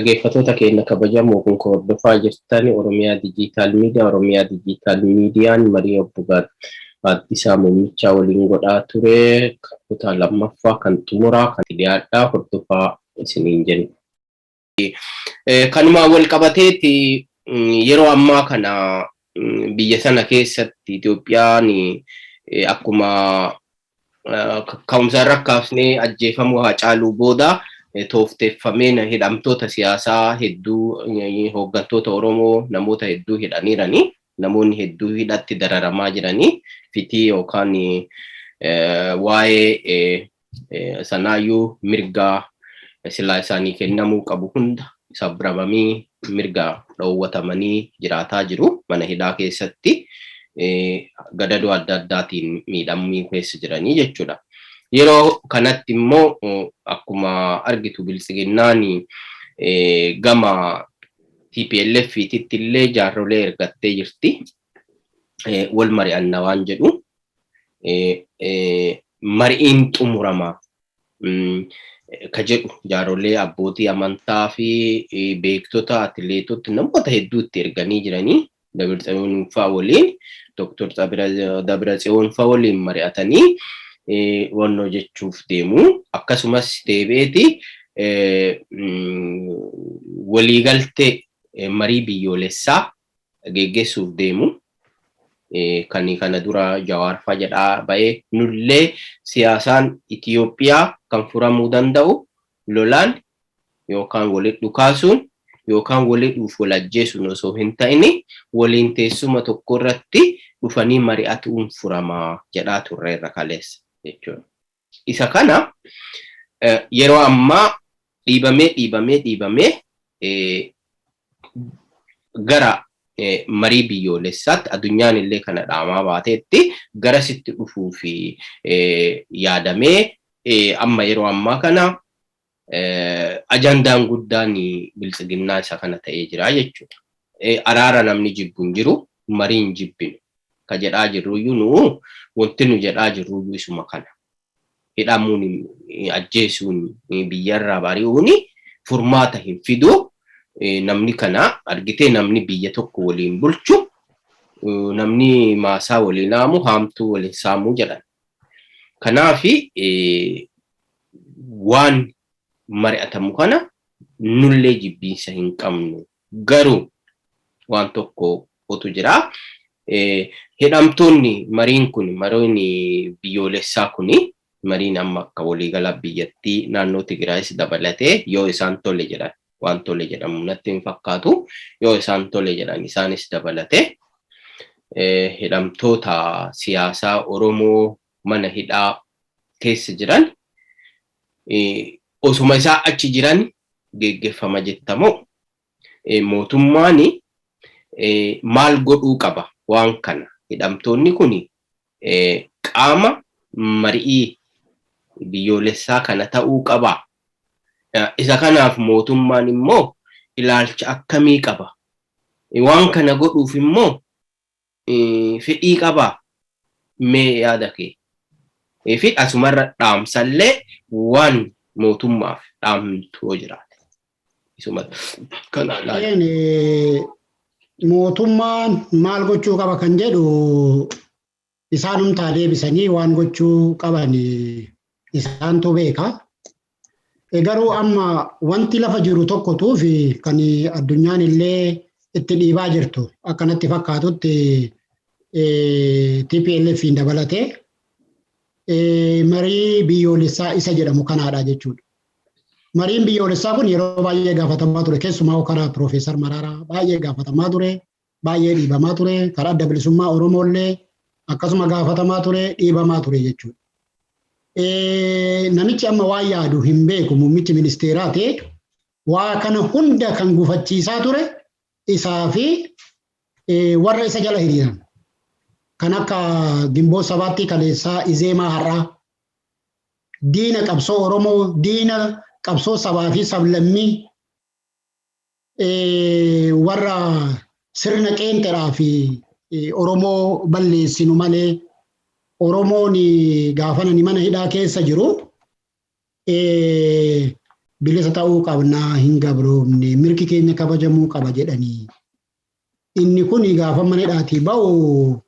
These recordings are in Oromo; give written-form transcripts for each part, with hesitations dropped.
Dhaggeeffattoota keenya kabajamoo kun hordofaa jirtan Oromiyaa Dijiitaal Miidiyaa. Oromiyaa Dijiitaal Miidiyaan marii obbo Gaaddisaa Muummichaa waliin godhaa ture. Kutaa lammaffaa kan xumuraa kan dhiyaadhaa hordofaa isiniin jenna. Kanumaan wal qabateeti yeroo ammaa kana biyya sana keessatti Itoophiyaan akkuma ka'umsa irra kaafnee ajjeefamuu Haacaaluu booda toofteeffamee hidhamtoota siyaasaa hedduu, hooggantoota Oromoo namoota hedduu hidhaniirani. Namoonni hedduu hidhatti dararamaa jiranii fitii yookaan waa'ee sanaayyuu mirgaa silaa isaanii kennamuu qabu hunda sabramanii mirga dhoowwatamanii jiraataa jiru mana hidhaa keessatti gadadoo adda addaatiin miidhamuu keessa jiranii jechuudha. Yeroo kanatti immoo akkuma argitu biltsiginnaan gama TPLF titti illee jaarrolee ergattee jirti. Wal mari'anna waan jedhu mari'iin xumurama ka jedhu jaarrolee abbootii amantaa fi beektota, atileetota, namoota hedduu itti erganii jiranii Dabratsiyoon fa'aa waliin, Dr. Dabratsiyoon fa'aa waliin mari'atanii wannoo jechuuf deemu. Akkasumas deebi'eeti waliigaltee marii biyyoolessaa geggeessuuf deemu. Kan kana dura Jawaar fa'a jedhaa ba'ee nullee siyaasaan Itoophiyaa kan furamuu danda'u lolaan yookaan walitti dhukaasuun yookaan walii dhuuf wal ajjeesuun osoo hin ta'in waliin teessuma tokko irratti dhufanii mari'atuun furamaa jedhaa turreerra kaleessa jechuudha. Isa kana yeroo ammaa dhiibamee dhiibamee dhiibamee gara marii biyyoolessaatti addunyaan illee kana dhaamaa baateetti garasitti dhufuu fi yaadamee amma yeroo ammaa kana ajandaan guddaan biltsiginnaa isa kana ta'ee jira jechuudha. Araara namni jibbu hin jiru, marii hin jibbinu. Ka jedhaa jirruyyuu nu wanti nu jedhaa jirruyyuu isuma kana. Hidhamuun, ajjeesuun, biyyarraa bari'uun furmaata hin fidu. Namni kana argitee namni biyya tokko waliin bulchu, namni maasaa waliin haamu haamtuu waliin saamuu jedhan. Kanaaf waan mari'atamu kana nullee jibbiinsa hin qabnu. Garuu waan tokko otu jira. Hidhamtoonni mariin kun, mariin biyyoolessaa kun, mariin amma akka waliigala biyyattii naannoo Tigraayis dabalatee yoo isaan tole jedhan, waan tole jedhamu natti hin fakkaatu, yoo isaan tole jedhan isaanis dabalatee hidhamtoota siyaasaa Oromoo mana hidhaa keessa jiran osuma isaa achi jiran geggeeffama jettamoo, mootummaan maal godhuu qaba waan kana? Hidhamtoonni kun qaama marii biyyoolessaa kana ta'uu qaba. Isa kanaaf mootummaan immoo ilaalcha akkamii qaba? Waan kana godhuuf immoo fedhii qabaa? Mee yaada kee. Fi asumarra dhaamsallee waan mootummaaf dhaamtu yoo jiraate. Isuma kana laala. Mootummaan maal gochuu qaba kan jedhu isaanumtaa deebisanii waan gochuu qaban isaantu beeka. Garuu amma wanti lafa jiru tokkotuu fi kan addunyaan illee itti dhiibaa jirtu akkanatti fakkaatutti TPLF dabalatee marii biyyoolessaa isa jedhamu kanaadha jechuudha. Mariin biyyoolessaa kun yeroo baay'ee gaafatamaa ture, keessumaa karaa Piroofeesar Mararaa baay'ee gaafatamaa ture, baay'ee dhiibamaa ture, karaa Adda Bilisummaa Oromoo illee akkasuma gaafatamaa ture, dhiibamaa ture jechuudha. Namichi amma waan yaadu hin beeku, muummichi ministeeraa ta'e waa kana hunda kan gufachiisaa ture isaa fi warra isa jala hiriiran kan akka Gimboo Sabaatti kaleessaa, Izeemaa har'aa, diina qabsoo Oromoo, diina qabsoo sabaa fi sablammii, warra sirna qeenxeedhaa fi Oromoo balleessinu malee Oromoon gaafa nani mana hidhaa keessa jiru Bilisa ta'uu qabnaa, hin gabroomne, mirgi keenya kabajamuu qaba jedhanii. Inni kun gaafa mana hidhaatii ba'u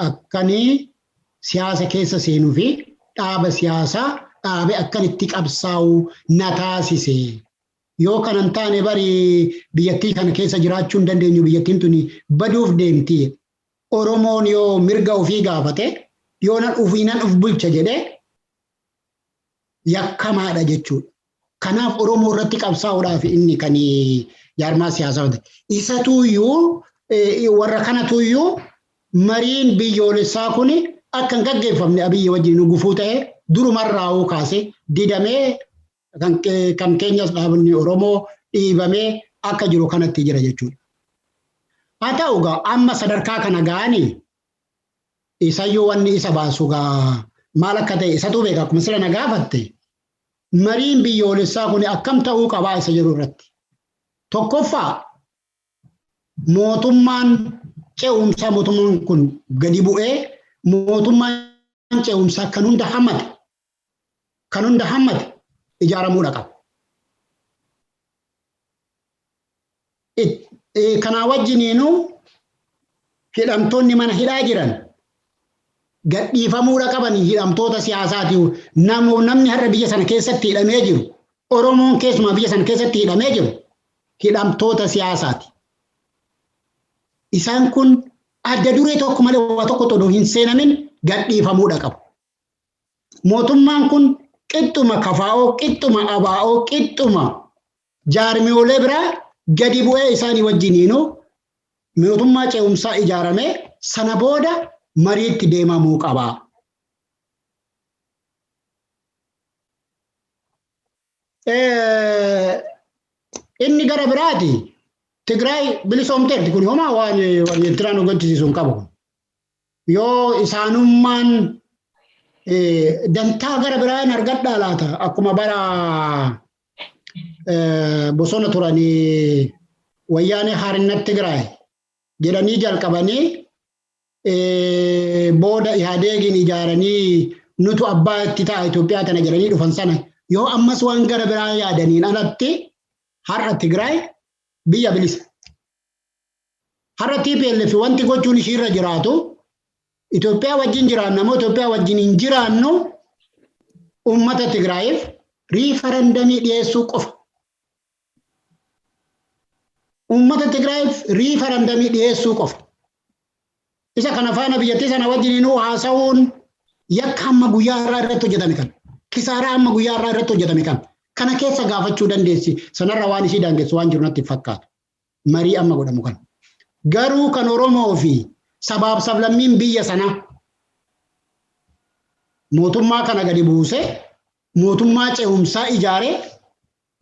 akkanii siyaasa keessa seenuu fi dhaaba siyaasaa dhaabe akkan itti qabsaa'u na taasise. Yoo kana hin taane bari biyyattii kana keessa jiraachuu hin dandeenyu, biyyattiin tuni baduuf deemti. Oromoon yoo mirga ofii gaafate, yoo nan ofii nan of bulcha jedhee yakkamaadha jechuudha. Kanaaf Oromoo irratti qabsaa'uudhaaf inni kan jaarmaa siyaasaa ta'e. Isatuyyuu warra kanatuyyuu mariin biyyoolessaa kun akka hin gaggeeffamne Abiyyi wajjin gufuu ta'e durumarraa kaasee didamee kan keenyas dhaabni Oromoo dhiibamee akka jiru kanatti jira jechuudha. Haa ta'u gaa amma sadarkaa kana ga'anii isayyuu wanni isa baasu gaa maal akka ta'e isatu beeka. Akkuma sila na gaafatte, mariin biyyoolessaa kun akkam ta'uu qabaa isa jedhu irratti. Tokkoffaa, mootummaan ce'umsaa, mootummaan kun gadi bu'ee mootummaan ce'umsaa kan hunda hammate ijaaramuudha qaba. Kanaa wajjiniinuu hidhamtoonni mana hidhaa jiran gadhiifamuudha qaban. Hidhamtoota siyaasaati. Namni har'a biyya sana keessatti hidhamee jiru, Oromoon keessumaa biyya sana keessatti hidhamee jiru, hidhamtoota siyaasaati. Isaan kun adda duree tokko malee, waa tokko odoo hin seenamin gadhiifamuudha qabu. Mootummaan kun qixxuma KFO, qixxuma ABO, qixxuma jaarmiyoolee biraa gadi bu'ee isaanii wajjiniinuu mootummaa ce'umsaa ijaaramee sana booda mariitti deemamuu qaba. Inni gara biraati, Tigraay bilisoomteerti. Kun homaa waan Eertiraan nu gochisiisu hin qabu. Yoo isaanummaan dantaa gara biraan argadhaa laata, akkuma bara bosona turanii Wayyaanee Haarinnat Tigraay jedhanii jalqabanii, booda Ihaadeegiin ijaaranii nutu abbaa itti ta'a Itoophiyaa tana jedhanii dhufan sana, yoo ammas waan gara biraa yaadaniin alatti har'a Tigraay biyya bilisa. Har'a TPLF wanti gochuun ishiirra jiraatu, Itoophiyaa wajjin jiraanna moo Itoophiyaa wajjin hin jiraannu, uummata Tigraayiif riifarandamii dhiyeessuu qofa. Uummata Tigraayiif riifarandamii dhiyeessuu qofa. Isa kana faana biyyattii sana wajjiniinuu haasa'uun yakka hamma guyyaa har'aa irratti hojjetame kana. Kisaaraa hamma guyyaa har'aa irratti hojjetame kana. Kana keessa gaafachuu dandeessi. Sanarra waan ishii daangessu waan jiru natti fakkaatu. Marii amma godhamu kana. Garuu kan Oromoo fi sabaaf sablammiin biyya sanaa mootummaa kana gadi buusee, mootummaa ce'umsaa ijaaree,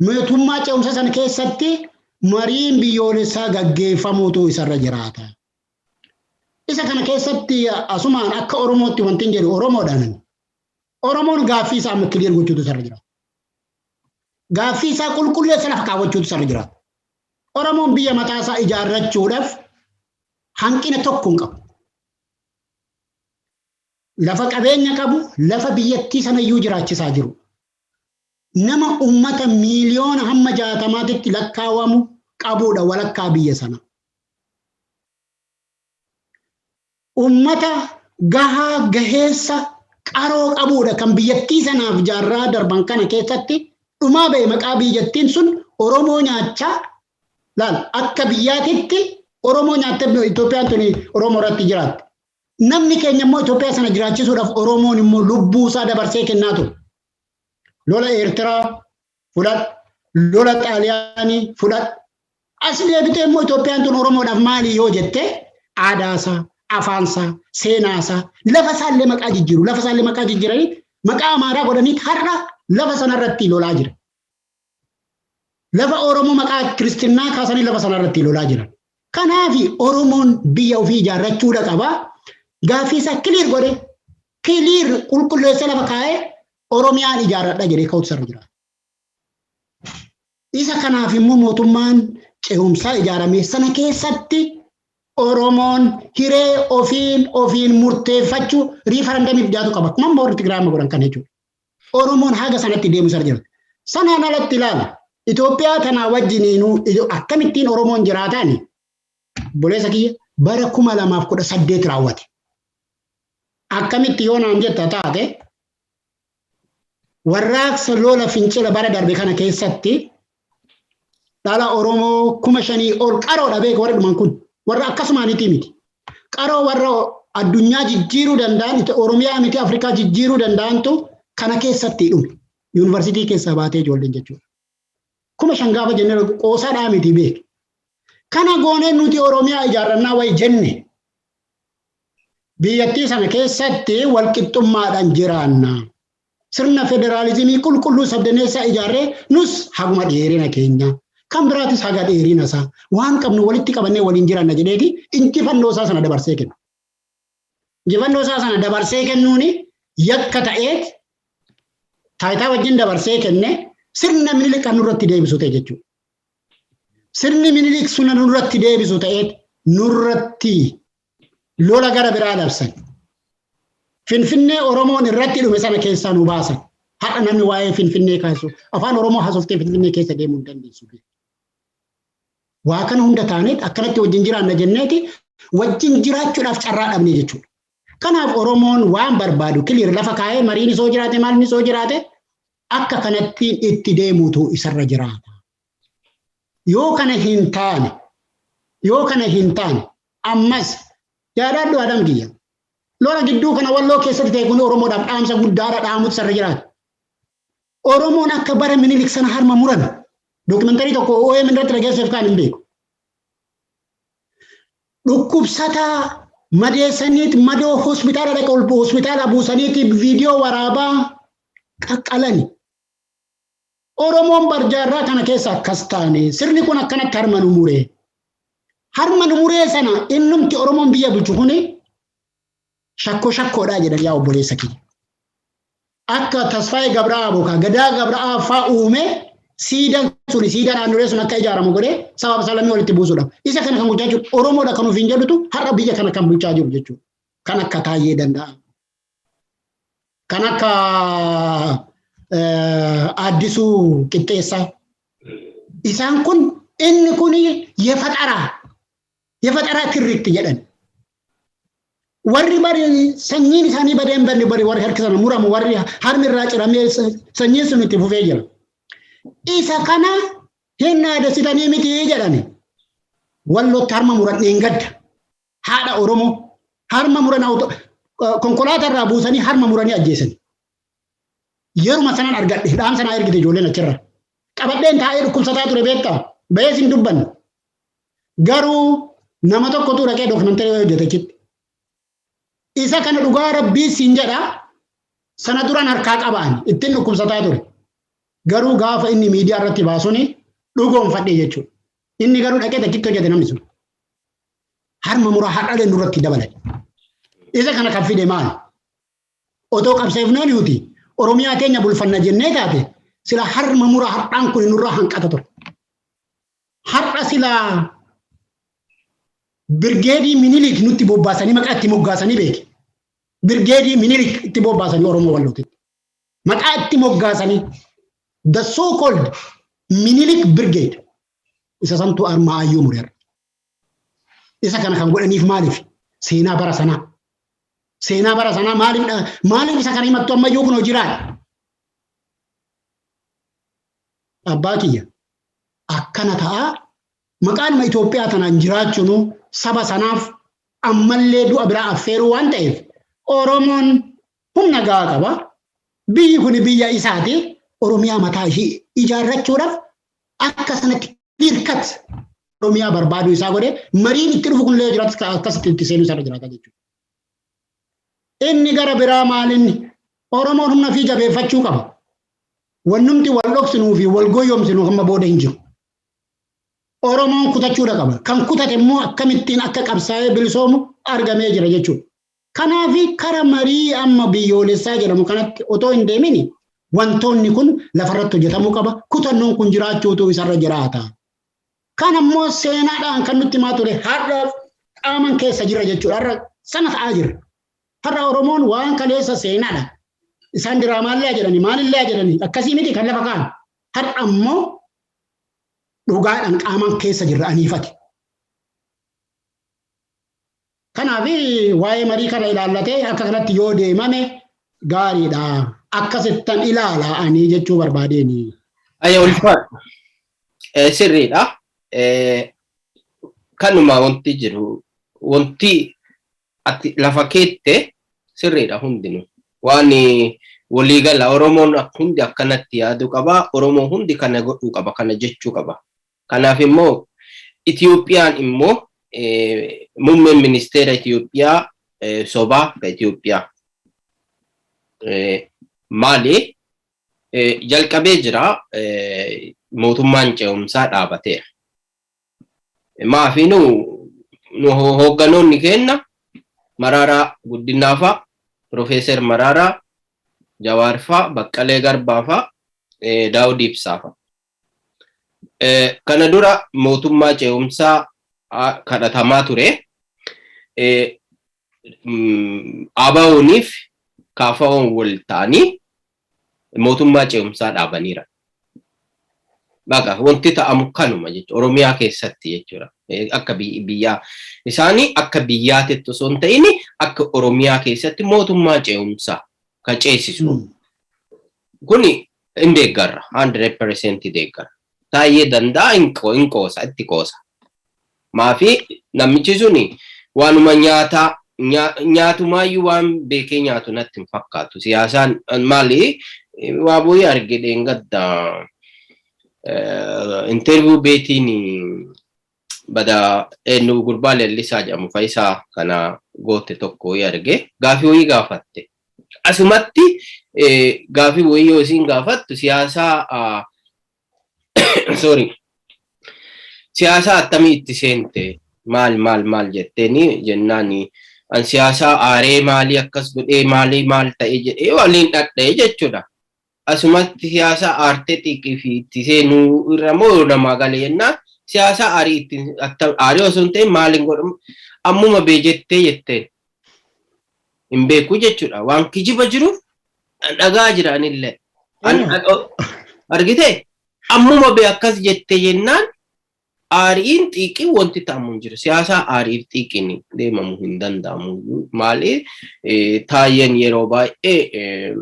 mootummaa ce'umsa sana keessatti mariin biyyoolessaa gaggeeffamuutu isarra jiraata. Isa kana keessatti asumaan akka Oromootti wanti hin jedhu, Oromoodhaan Oromoon gaaffii isaa amma clear gochuutu isarra jiraata. Gaaffii isaa qulqulleessa lafa kaawwachuutu isarra jiraata. Oromoon biyya mataa isaa ijaarrachuudhaaf hanqina tokko hin qabu. Lafa qabeenya qabu, lafa biyyattii sanayyuu jiraachisaa jiru. Nama uummata 60,000,000tti lakkaawamu qabudha, walakkaa biyya sana. Uummata gahaa gaheessa qaroo qabudha, kan biyyattii sanaaf jaarraa darban kana keessatti dhumaa ba'e. Maqaa biyyattiin sun Oromoo nyaachaa laal, akka biyyaatitti Oromoo nyaattee Itoophiyaan tuni Oromoo irratti jiraatti. Namni keenya immoo Itoophiyaa sana jiraachisuudhaaf Oromoon immoo lubbuu isaa dabarsee kennaa ture. Lola Eertiraa fudhadhu, lola Xaaliyaanii fudhadhu. As deebitee immoo Itoophiyaan tun Oromoodhaaf maali yoo jette, aadaasaa, afaansaa, seenaasaa, lafa isaallee maqaa jijjiiru, lafa isaallee maqaa jijjiiranii maqaa Amaaraa godhanii har'a lafa sanarratti lolaa jira. Lafa Oromoo maqaa kiristinnaa kaasanii lafa sanarratti lolaa jiran. Kanaaf Oromoon biyya ofii ijaarrachuudha qaba. Gaaffii isaa clear godhe, clear qulqulleessee lafa kaa'ee, Oromiyaan ijaarradha jedhee ka'utu sarara jira. Isa kanaaf immoo mootummaan ce'umsaa ijaarame sana keessatti Oromoon hiree ofiin ofiin murteeffachuu riifarandamiif dhiyaatu qaba. Akkuma amma warri Tigraay amma godhan kana jechuudha. Oromoon haga sanatti deemu sana jira. Sanaan alatti ilaala. Itoophiyaa tanaa wajjiniinuu akkamittiin Oromoon jiraataani? Obboleessa kiyya, bara 2018 raawwate. Akkamitti yoo naan jetta taate, warraaqsa lola fincila bara darbe kana keessatti dhala Oromoo 5,000 ol qaroodha beeku. Warri dhuman kun warra akkasumaanitii miti. Qaroo warra addunyaa jijjiiruu danda'an, Oromiyaa miti Afrikaa jijjiiruu danda'antu kana keessatti dhume. Yuunivarsiitii keessaa baatee ijoolleen jechuudha. 5,000 gaafa jennee qoosaadhaa miti beeku. Kana goonee nuti Oromiyaa ijaarrannaa wayi jenne, biyyattii sana keessatti walqixxummaadhaan jiraanna. Sirna federaalizimii qulqulluu sabdaneessaa ijaarree nus haguma dheerina keenya, kan biraatis haga dheerina isaa waan qabnu walitti qabannee waliin jiraanna jedheeti injifannoo isaa sana dabarsee kenna. Injifannoo isaa sana dabarsee kennuuni yakka ta'eet taayitaa wajjin dabarsee kenne, sirna Minilik kan nurratti deebisu ta'e jechuudha. Sirni Minilik suna nurratti deebisu ta'eet nurratti lola gara biraa labsan. Finfinnee Oromoon irratti dhume sana keessaa nu baasan. Har'a namni waa'ee Finfinnee kaasu, afaan Oromoo haasoftee Finfinnee keessa deemuu hin dandeessu. Waa kana hunda taaneet akkanatti wajjin jiraanna jenneeti wajjin jiraachuudhaaf carraa dhabne jechuudha. Kanaaf Oromoon waan barbaadu clear lafa kaa'ee, mariin isoo jiraate, maalni isoo jiraate, akka kanatti itti deemuutu isarra jiraata. Yoo kana hin taane, ammas yaadadhu, Adam kiyya. Lola gidduu kana Walloo keessatti ta'e kun Oromoodhaaf dhaamsa guddaadha dhaamutu isarra jiraata. Oromoon akka bara Minilik sana harma muran documentary tokko OMN irratti dhageesseef kaan hin beeku. Dhukkubsataa madeessaniit madoo hospitaala dhaqa, hospitaala buusaniiti viidiyoo waraabaa qaqqalani. Oromoon barjaarraa kana keessa akkas taane, sirni kun akkanatti harma nu muree. Harma nu muree sana innumti Oromoon biyya bulchu kuni shakkoo shakkoodhaa jedhan, yaa obboleessa kiyya. Akka Tasfaayee Gabra'aa ka Gadaa Gabra'aa faa uume, siidaan sun, siidaa naannolee sun akka ijaaramu godhee sababa salamii walitti buusuudhaaf. Isa kana kan gochaa jiru Oromoodha kan ofiin jedhutu har'a biyya kana kan bulchaa jiru jechuudha. Kan akka Taayyee Danda'a. Kan akka Addisuu Qixxeessaa. Isaan kun, inni kun የፈጠራ ትርክት jedhan. Warri bari sanyiin isaanii badee hin badne, bari warri harki sana muramu, warri harmi irraa ciramee sanyiin sun itti fufee jira. Isa kana hin yaadessitanii miti jedhani. Wallootti harma muran dheengadda. Haadha Oromoo harma muran, konkolaataa irraa buusanii harma muranii ajjeesan. Yeruma sanan argadhe, dhaamsa naa ergite ijoolleen achirra. Qabadheen taa'ee dhukkubsataa ture beektaa? Bayees hin dubbanne. Garuu nama tokkotu dhaqee documentary hojjete achitti. Isa kana dhugaa rabbii siin jedha, sana duran harkaa qabaan ittiin dhukkubsataa ture. Garuu gaafa inni miidiyaa irratti baasuni dhugoonfadhe jechuudha. Inni garuu dhaqee takkitti hojjete namni sun. Harma muraa har'alee nurratti dabalan. Isa kana kan fide maali? Otoo qabseefnee nuti Oromiyaa keenya bulfanna jennee taate, sila harma muraa har'aan kun nurraa hanqata ture. Har'a sila birgeedii Minilik nutti bobbaasanii, maqaa itti moggaasanii beeki. Birgeedii Minilik itti bobbaasanii Oromoo Wallootitti. Maqaa itti moggaasanii, the so called Minilik Brigade, isa santu armaa ayyuu mureera. Isa kana kan godhaniif maaliif? Seenaa bara sanaa. Seenaa bara sanaa maaliif isa kana himattu ammayyuu kun hojiraadha? Abbaa kiyya, akkana ta'a, maqaanuma Itoophiyaa tanaan jiraachuun saba sanaaf ammallee du'a biraa affeeruu waan ta'eef, Oromoon humna gahaa qaba. Biyyi kun biyya isaati. Oromiyaa mataa ishii ijaarrachuudhaaf akka sanatti clear cut Oromiyaa barbaaduu isaa godhee, mariin itti dhufu kun illee jiraatu akkasitti itti seenuu isaarra jiraata jechuudha. Inni gara biraa maalinni? Oromoon humna fi jabeeffachuu qaba. Wannumti wal dhoksinuu fi wal goyyomsinu hamma booda hin jiru. Oromoon kutachuudha qaba. Kan kutate immoo akkamittiin akka qabsaa'ee bilisoomu argamee jira jechuudha. Kanaaf kara marii amma biyyoolessaa jedhamu kanatti otoo hin deemin wantoonni kun lafarratti hojjetamuu qaba. Kutannoon kun jiraachuutu isarra jiraata. Kan ammoo seenaadhaan kan nutti himaa ture har'a qaaman keessa jira jechuudha. Har'a sana ta'aa jira. Har'a Oromoon waan kaleessa seenaadha. Isaan diraamaallee jedhanii, maalillee jedhanii, akkasii miti kan lafa kaa'an. Har'a ammoo dhugaadhaan qaamaan keessa jirra aniifati. Kanaaf waa'ee marii kana ilaallatee akka kanatti yoo deemame gaariidha. Akkasittan ilaala ani jechuu barbaadeeni. Ayya, ulfaadhu. Sirriidha. Kanuma wanti jiru, wanti ati lafa keette sirriidha hundinuu. Waan waliigala Oromoon hundi akkanatti yaaduu qaba. Oromoon hundi kana godhuu qaba. Kana jechuu qaba. Kanaaf immoo Itiyoophiyaan immoo, muummeen ministeera Itiyoophiyaa sobaa ka Itiyoophiyaa maali jalqabee jira, mootummaan ce'umsaa dhaabateera. Maafi nu hoogganoonni kenna Maraaraa Guddinaa fa'a, Profeeser Maraaraa, Jawaar fa'a, Baqqalee Garbaa fa'a, Daawud Ibsaa fa'a. Kana dura mootummaa ce'umsaa kadhatamaa ture. ABO'niif KFO'n wal ta'anii mootummaa ce'umsaa dhaabaniira. Baqa wanti ta'amu kanuma jechuudha. Oromiyaa keessatti jechuudha. Akka biyyaa isaanii, akka biyyaatitti osoo hin ta'in, akka Oromiyaa keessatti mootummaa ce'umsaa ka ceesisu. Kuni hin deeggarra. 100% deeggarra. Taa'ee danda'a hin qoosa, itti qoosa. Maafi namichi suni waanuma nyaataa nyaatumaayyuu waan beekee nyaatu natti hin fakkaatu. Siyaasaan maali waa bu'ee arge dheengadda interview beetiin bada eenyu gurbaa Leellisaa jedhamu Faayisaa kana goote tokko wayii arge, gaafii wayii gaafatte. Asumatti gaafii wayii yoo isiin gaafattu, siyaasaa, sorry, siyaasaa attamii itti seente, maal maal maal jetteeni jennaani, an siyaasaa aaree maalii akkas godhee maalii maal ta'e jedhee waliin dhadha'e jechuudha. Asumatti siyaasaa aartee xiiqii fi itti seenuu irra moo namaa gale jennaan, siyaasaa aarii itti aarii osoo hin ta'in maaliin godhamu ammuma bee jettee jetteen hin beeku jechuudha. Waan kijiba jiruuf dhagaa jira anillee. Argitee, ammuma bee akkas jette jennaan, aariin xiiqiin wanti ta'amu hin jiru. Siyaasaa aariif xiiqiin deemamu hin danda'amu. Maali, Taayyeen yeroo baay'ee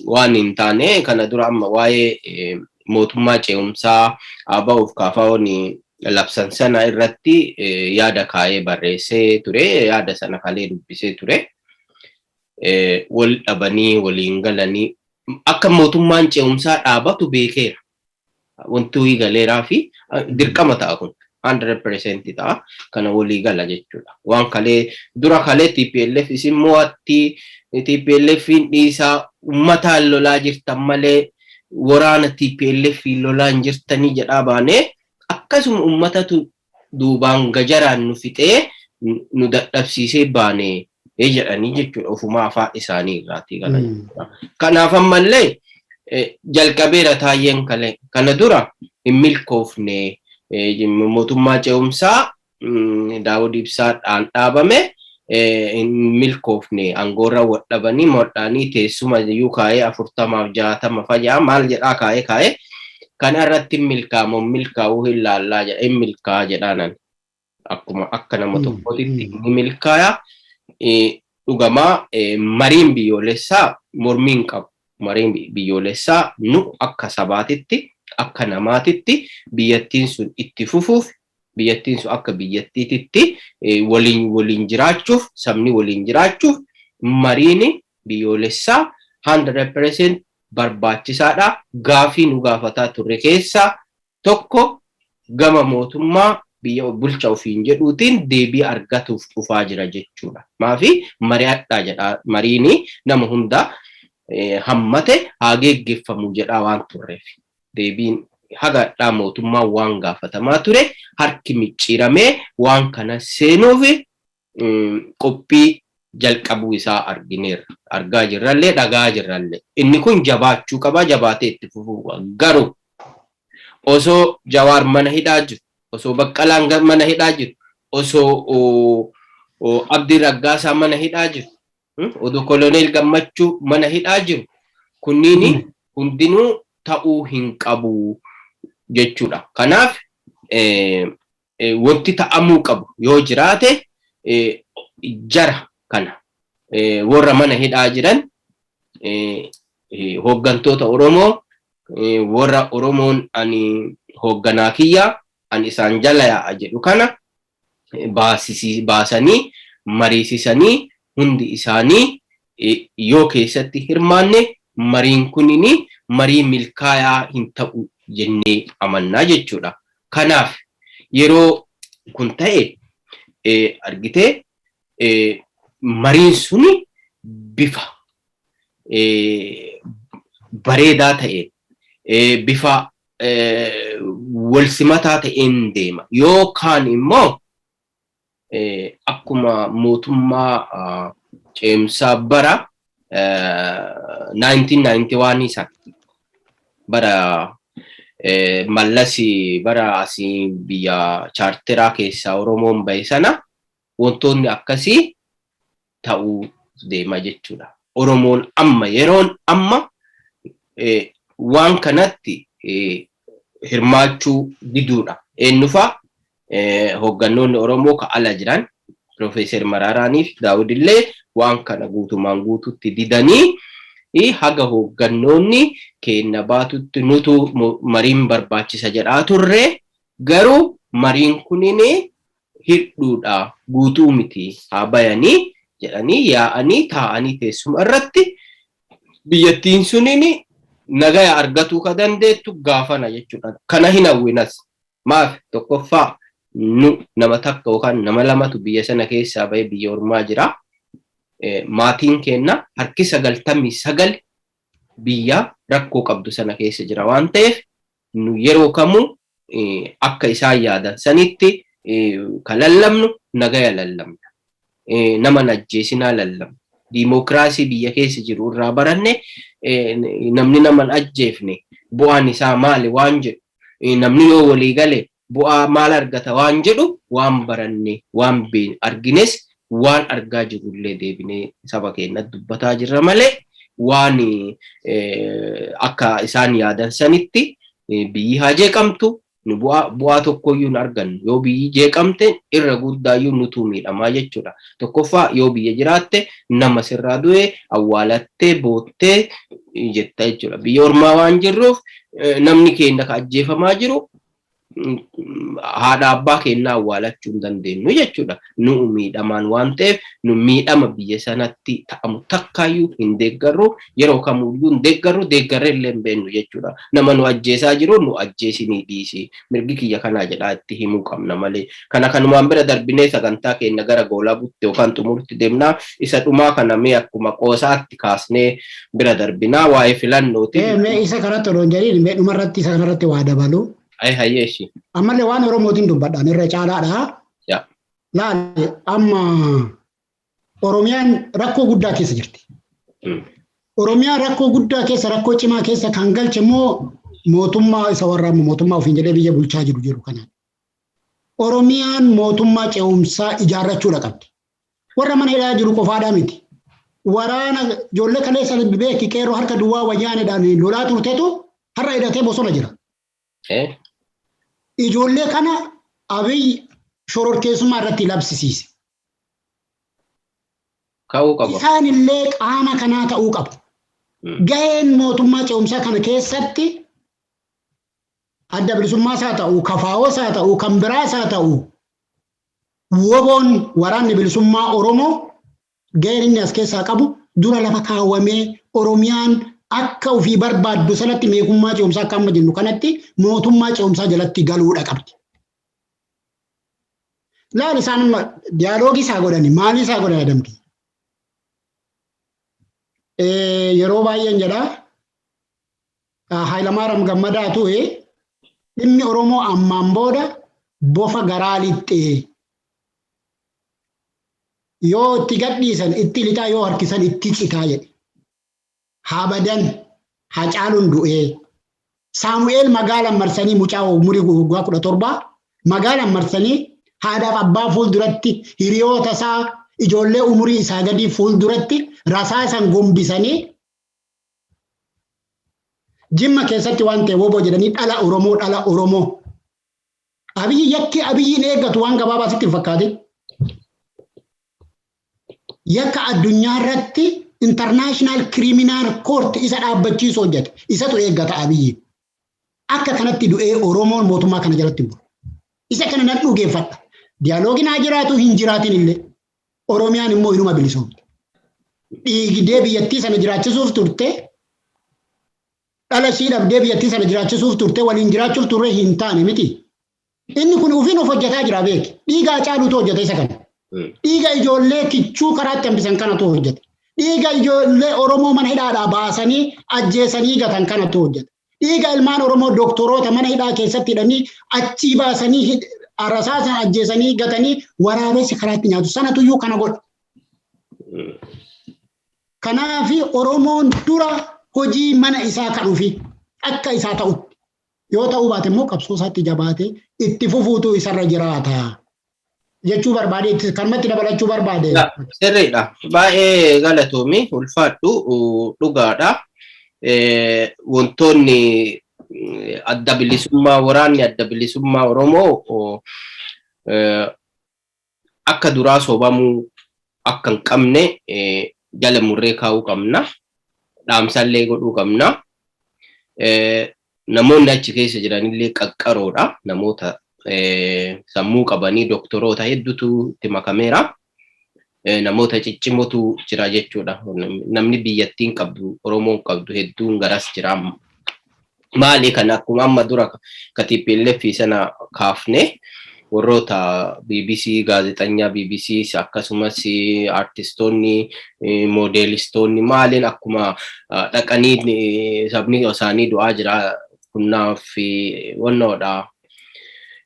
waan hin taane kana dura amma waa'ee mootummaa ce'umsaa ABO'f KFO'n labsan sana irratti yaada kaa'ee barreessee ture. Yaada sana kalee dubbisee ture. Wal dhabanii waliin galanii akka mootummaan ce'umsaa dhaabatu beekeera. Wanti wayii galeeraa fi dirqama ta'a kun. 100% ta'a. Kana walii gala jechuudha. Waan kalee dura kalee TPLF isin mo'atti, TPLF dhiisaa, uummataan lolaa jirtan malee waraana TPLF lolaa hin jirtanii jedhaa baanee, akkasuma uummatatu duubaan gajaraan nu fixee nu dadhabsiisee baanee jedhanii jechuudha, ofumaa afaan isaanii irraatii kana jechuudha. Kanaaf ammallee jalqabeera Taayyeen kalee. Kana dura hin milkoofne, mootummaa ce'umsaa Daawud Ibsaadhaan dhaabame hin milkoofne, aangoorra wadhabanii modhaanii teessuma iyyuu kaa'ee 40f 60 fayyaa maal jedhaa kaa'ee kaa'ee kana irratti hin milkaa'amu, milkaa'uu hin laallaa jedha, hin milkaa'a jedhaanan akkuma akka nama tokkootitti ni milkaa'a. Dhugamaa mariin biyyoolessaa mormiin qabu. Mariin biyyoolessaa nu akka sabaatitti, akka namaatitti, biyyattiin sun itti fufuuf, biyyattiin sun akka biyyattiititti waliin waliin jiraachuuf, sabni waliin jiraachuuf mariin biyyoolessaa 100% barbaachisaadha. Gaafii nu gaafataa turre keessaa tokko gama mootummaa biyya bulcha ofiin jedhuutiin deebii argatuuf dhufaa jira jechuudha. Maafi mari'adhaa jedha, mariini nama hunda hammate haa geggeeffamu jedhaa waan turreef. Deebiin hagadhaa mootummaan waan gaafatamaa ture harki micciiramee waan kana seenuuf qophii jalqabuu isaa argineerra. Argaa jirrallee, dhagaa jirrallee. Inni kun jabaachuu qaba, jabaatee itti fufuu qaba. Garuu osoo Jawaar mana hidhaa jiru, osoo Baqqalaan mana hidhaa jiru, osoo Abdii Raggaasaa mana hidhaa jiru, odoo Koloneel Gammachuu mana hidhaa jiru, kunniin hundinuu ta'uu hin qabu. jechuudha. Kanaaf wanti ta'amuu qabu yoo jiraate, jara kana, warra mana hidhaa jiran, hooggantoota Oromoo, warra Oromoon ani hoogganaa kiyya, ani isaan jala yaa'a jedhu kana baasanii mariisisanii, hundi isaanii yoo keessatti hirmaanne, mariin kunini marii milkaayaa hin ta'u jennee amannaa jechuudha. Kanaaf yeroo kun ta'e, argitee, mariin suni bifa bareedaa ta'een, bifa walsimataa ta'een deema. Yookaan immoo akkuma mootummaa ceemsaa bara 1991 sana, bara Mallas, bara asii biyya chaarteraa keessaa Oromoon bahe sana, wantoonni akkasii ta'uu deema jechuudha. Oromoon amma yeroon amma waan kanatti hirmaachuu diduudha. Eenyufaa? Hooggannoonni Oromoo ka ala jiran, Piroofeesar Maraaraanii fi Daawud illee, waan kana guutumaan guututti didanii, haga hooggannoonni keenya baatutti nutu mariin barbaachisa jedhaa turre, garuu mariin kunin hidhuudha, guutuu miti, haa bayanii jedhanii yaa'anii taa'anii teessuma irratti biyyattiin sunin nagaya argatuu ka dandeettu gaafana jechuudha. Kana hin hawwinas. Maaf? Tokkoffaa, nu nama takka yookaan nama lamatu biyya sana keessaa bahee biyya ormaa jira. Maatiin keenya harki 99 biyya rakkoo qabdu sana keessa jira waan ta'eef, nu yeroo kamuu akka isaan yaadan sanitti ka lallabnu nagaya lallabna. Nama ajjeesinaa lallabna. Diimookiraasii biyya keessa jiru irraa baranne, namni nama ajjeefne bu'aan isaa maali waan jedhu, namni yoo walii gale bu'aa maal argata waan jedhu, waan baranne, waan argines, waan argaa jirrullee deebinee saba keenyatti dubbataa jirra malee, waan akka isaan yaadan sanitti biyyi haa jeeqamtu, nu bu'aa tokkoyyuu hin argannu. Yoo biyyi jeeqamte, irra guddaayyuu nutu miidhamaa jechuudha. Tokkoffaa, yoo biyya jiraatte nama sirraa du'e awwaalattee boottee jetta jechuudha. Biyya ormaa waan jirruuf, namni keenya ka ajjeefamaa jiru, haadha abbaa keenyaa awwaalachuu hin dandeenyu jechuudha. Nu miidhamaan waan ta'eef, nu miidhama biyya sanatti ta'amu takkaayyuu hin deeggarru, yeroo kamuyyuu hin deeggarru, deeggarree illee hin beeknu jechuudha. Nama nu ajjeesaa jiru, nu ajjeesinii dhiisi, mirgi kiyya kanaa jedhaa itti himuu qabna malee. Kana kanumaan bira darbinee sagantaa keenya gara goolabutti yookaan xumurtti deemnaa. Isa dhumaa kana mee akkuma qoosaatti kaasnee bira darbinaa, waa'ee filannooti. Mee isa kanatti odoo hin jedhiin, mee dhumarratti isa kanarratti waa dabalu. Ay, hayyeeshi. Ammallee waan Oromootiin dubbadhaan irra caalaadha. Laali, amma Oromiyaan rakkoo guddaa keessa jirti. Oromiyaan rakkoo guddaa keessa, rakkoo cimaa keessa kan galche immoo mootummaa isa warra amma mootummaa ofiin jedhee biyya bulchaa jiru kanaan. Oromiyaan mootummaa ce'umsaa ijaarrachuudha qabdi. Warra mana hidhaa jiru qofaadhaa miti. Waraana ijoollee kaleessa beeki qeerroo harka duwwaa wayyaaneedhaan lolaa turtetu har'a hidhatee bosona jira. Ijoollee kana Abiy shororkeessummaa irratti labsisiise. Ka'uu qaba. Isaan illee qaama kanaa ta'uu qabu. Gaheen mootummaa ce'umsaa kana keessatti adda bilisummaas haa ta'u, kafaa'oos haa ta'u, kan biraas haa ta'u, woboon, waraanni bilisummaa Oromoo, gaheen inni as keessaa qabu dura lafa kaawwamee, Oromiyaan akka ofii barbaaddu sanatti meekummaa ce'umsaa akka amma jennu kanatti mootummaa ce'umsaa jalatti galuudha qabdi. Laal, isaan amma diyaaloogii isaa godhani, maalii isaa godhan adamti. Yeroo baay'een jedha, Hayilamaariyaam Gammadaa ture, dhimmi Oromoo ammaan booda bofa garaa lixxee, yoo itti gadhiisan itti lixaa, yoo harkisan itti citaa jedhe. Haa badan, Hacaaluun du'ee. Saamu'eel magaalaan marsanii, mucaa umurii waggaa 17 magaalaan marsanii, haadhaaf abbaa fuulduratti, hiriyoota isaa, ijoollee umurii isaa gadii fuulduratti rasaasan gombisanii. Jimma keessatti waan ta'e woboo jedhanii dhala Oromoo, dhala Oromoo. Abiyyi, yakki Abiyyiin eeggatu waan gabaabaa sitti hin fakkaatin. Yakka addunyaa irratti International Criminal Court isa dhaabbachiisu hojjete. Isatu eeggata Abiyyi. Akka kanatti du'ee Oromoon mootummaa kana jalatti hin bulu. Isa kana nan dhugeeffadha. Dialogue-iin haa jiraatu, hin jiraatin illee. Oromiyaan immoo inuma bilisoomte. Dhiigdee biyyattii sana jiraachisuuf turte. Dhala ishii dhabdee biyyattii sana jiraachisuuf turte, waliin jiraachuuf turre, hin taane miti. Inni kun ofiin of hojjetaa jira, beeki. Dhiiga Hacaaluutu hojjete isa kana. Dhiiga ijoollee kichuu karaatti hambisan kanatu hojjete. Dhiiga ijoollee Oromoo mana hidhaadhaa baasanii ajjeesanii gatan kanatu hojjete. Dhiiga ilmaan Oromoo doktoroota mana hidhaa keessatti hidhanii achii baasanii rasaasan ajjeesanii gatanii waraabessi karaatti nyaatu sanatuyyuu kana godha. Kanaafi Oromoon dura hojii mana isaa kan ofii akka isaa ta'utti yoo ta'uu baate immoo qabsoo isaatti jabaate itti fufuutu isarra jiraata jechuu barbaade, kanumatti dabalachuu barbaade. Sirriidha. Baay'ee galatoomi, ulfaadhu, dhugaadha. Wantoonni adda bilisummaa, waraanni adda bilisummaa Oromoo akka duraa sobamuu akka hin qabne jala murree kaa'uu qabna. Dhaamsallee godhuu qabna. Namoonni achi keessa jiranillee qaqqaroodha. Namoota sammuu qabanii, doktoroota hedduutu itti makameera. Namoota ciccimootu jira jechuudha. Namni biyyattiin qabdu, Oromoon qabdu hedduun garas jira. Maali kan akkuma amma dura ka TPLF sana kaafne, warroota BBC, gaazexanyaa BBC, akkasumas artistoonni, moodeelistoonni maaliin akkuma dhaqanii sabni isaanii du'aa jira, kunnaaf wannoodha,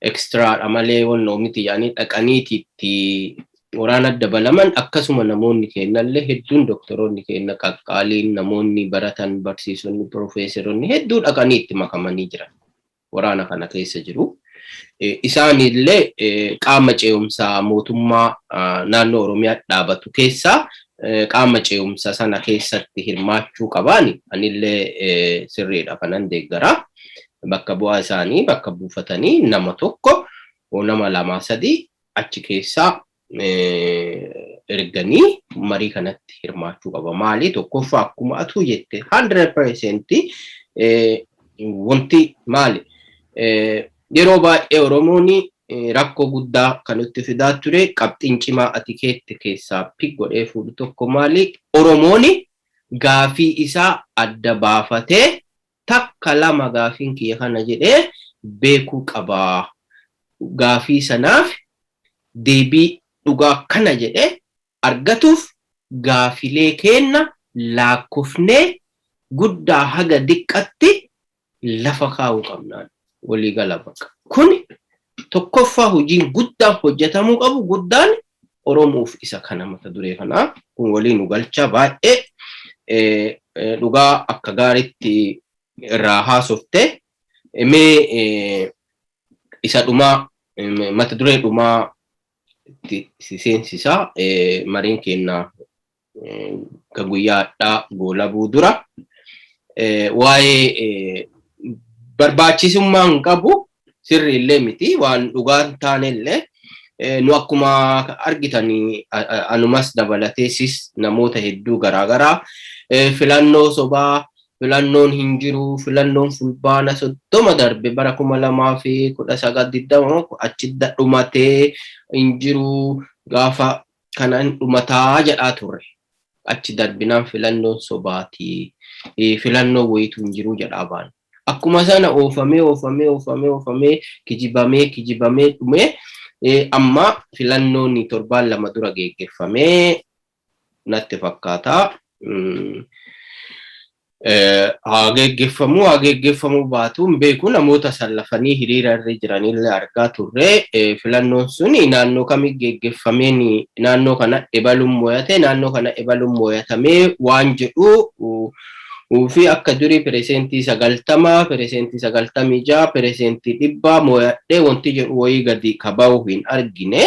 extra-dha malee wannoo miti jedhanii dhaqaniiti itti waraana dabalaman. Akkasuma namoonni kennallee hedduun, doktoroonni kenna qaqqaaliin, namoonni baratan, barsiisonni, piroofeesaroonni hedduu dhaqanii itti makamanii jiran, waraana kana keessa jiru. Isaanillee qaama ce'umsaa mootummaa naannoo Oromiyaa dhaabatu keessaa qaama ce'umsa sana keessatti hirmaachuu qabaani, anillee sirriidha, kanan deeggaraa. Bakka bu'aa isaanii bakka buufatanii nama tokko, nama lama, sadii achi keessaa erganii marii kanatti hirmaachuu qaba. Maali, tokkoffaa akkuma atuu jette, 100% wanti maali, yeroo baay'ee Oromoon rakkoo guddaa kan nutti fidaa ture, qabxiin cimaa ati keette keessaa pick godhee fuudhu tokko maali, Oromoon gaafii isaa adda baafatee takka lama gaafiin kiyya kana jedhee beekuu qabaa. Gaafii sanaaf deebii dhugaa kana jedhee argatuuf gaafilee keenna laakkofnee guddaa haga diqqatti lafa kaa'uu qabnaan waliigala bakka. Kun tokkoffaa hojiin guddaan hojjetamuu qabu guddaan Oromoof isa kana, mata duree kanaa kun walii nu galcha. Baay'ee dhugaa, akka gaariitti irraa haasofte. Mee isa dhumaa, mata duree dhumaa itti seensisaa, mariin keenya kan guyyaa hadhaa goolabuu dura waa'ee barbaachisummaa hin qabu, sirri illee miti, waan dhugaa hin taane illee, nu akkuma argitanii anumas dabalatee sis namoota hedduu garaagaraa filannoo sobaa, filannoon hin jiru, filannoon Fulbaana 30 darbe bara 2019 20 achi dhumatee hin jiru, gaafa kanan dhumataa jedhaa turre. Achi darbinaan filannoon sobaatii, filannoo wayitu hin jiru jedhaa baane. Akkuma sana oofamee, oofamee, oofamee, oofamee, kijibamee, kijibamee dhumee amma filannoon torbaan 2 dura geggeeffamee natti fakkaata. Haa geggeeffamuu, haa geggeeffamuu baatu hin beeku, namoota sallafanii hiriira irra jiranillee argaa turre. Filannoon sun naannoo kamii geggeeffameen, naannoo kana ebaluun mo'ate, naannoo kana ebaluun mo'atamee waan jedhu fi akka durii 90%, 96%, 100% mo'adhee wanti jedhu wayii gadi kaba'u hin argine.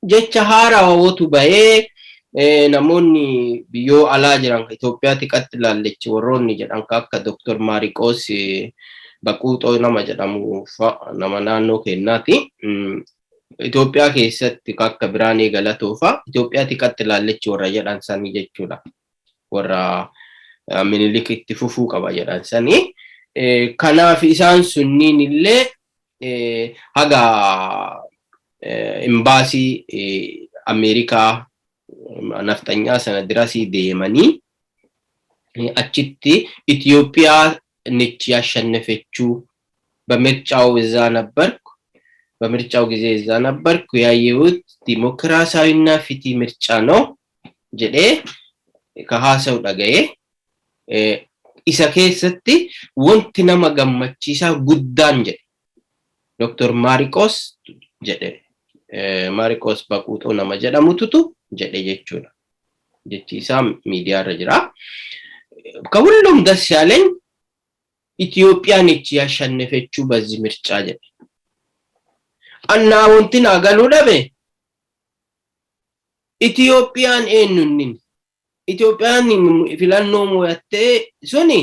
Jecha haarawaa wootu bahee Namoonni biyyoo alaa jiran Itoophiyaa xiqqaatti ilaallechi warroonni jedhan akka Dr. Maariqoos Baquuxoo nama jedhamu nama naannoo keenyaati. Itoophiyaa keessatti akka Biraanee Galatoo fa'a Itoophiyaa xiqqaatti ilaallechi warra jedhan sanii jechuudha. Warra Minilik itti fufuu qaba jedhan sanii. Kanaaf isaan sunniin illee haga imbaasii Ameerikaa nafxanyaa sana dirasii deemanii achitti ኢትዮጵያ ነች ያሸነፈችው፣ በምርጫው እዛ ነበርኩ፣ በምርጫው ጊዜ እዛ ነበርኩ፣ ያየሁት ዲሞክራሲያዊና ፍትህ ምርጫ ነው jedhee ka haasa'u dhaga'ee, isa keessatti wanti nama gammachiisaa guddaan jedhe Dr. Maariqoos jedhe, Maariqoos Baquuxoo nama jedhamututu jedhe jechuudha. Jechi isaa miidiyaarra jira. ከሁሉም ደስ ያለኝ ኢትዮጵያ ነች ያሸነፈችው በዚህ ምርጫ jedhe. Annaa wanti naa galuu dhabe Itoophiyaan eenyunnin Itoophiyaan filannoo mo'attee suni